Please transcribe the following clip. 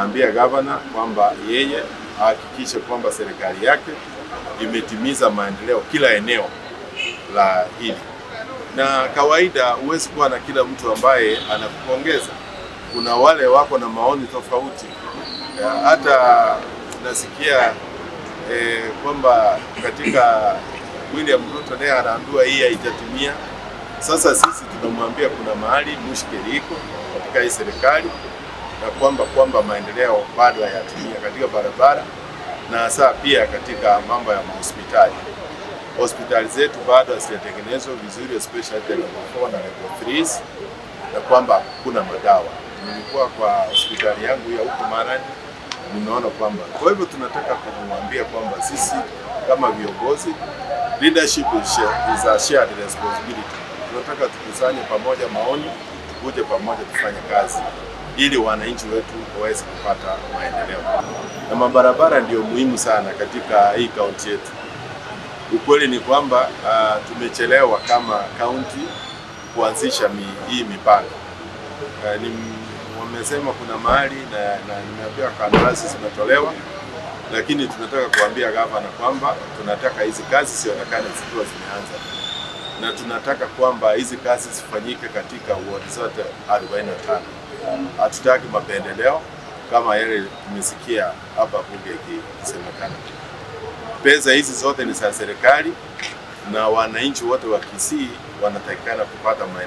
Ambia gavana kwamba yeye ahakikishe kwamba serikali yake imetimiza maendeleo kila eneo la hili, na kawaida huwezi kuwa na kila mtu ambaye anakupongeza. Kuna wale wako na maoni tofauti. Hata nasikia kwamba katika William Ruto naye anaambiwa hii haitatimia. Sasa sisi tunamwambia kuna mahali mushkeli iko katika hii serikali na kwamba maendeleo bado hayatimia katika barabara na hasa pia katika mambo ya mahospitali. Hospitali zetu bado hazijatengenezwa vizuri, especially level 4 na level 3, na kwamba kuna madawa. Nilikuwa kwa hospitali yangu ya huko Marani, nimeona kwamba, kwa hivyo tunataka kumwambia kwamba sisi kama viongozi, leadership is a shared responsibility. Tunataka tukusanye pamoja maoni, tukuje pamoja tufanye kazi ili wananchi wetu waweze kupata maendeleo. Na mabarabara ndio muhimu sana katika hii kaunti yetu. Ukweli ni kwamba tumechelewa kama kaunti kuanzisha hii mipango. Wamesema kuna mahali na nimeambiwa kandarasi zimetolewa, lakini tunataka kuambia gavana kwamba tunataka hizi kazi zionekane zikiwa zimeanza, na tunataka kwamba hizi kazi zifanyike katika ward zote 45. Hatutaki mapendeleo kama yale tumesikia hapa bunge ikisemekana. Pesa hizi zote ni za serikali na wananchi wote wa Kisii wanatakikana kupata maendeleo.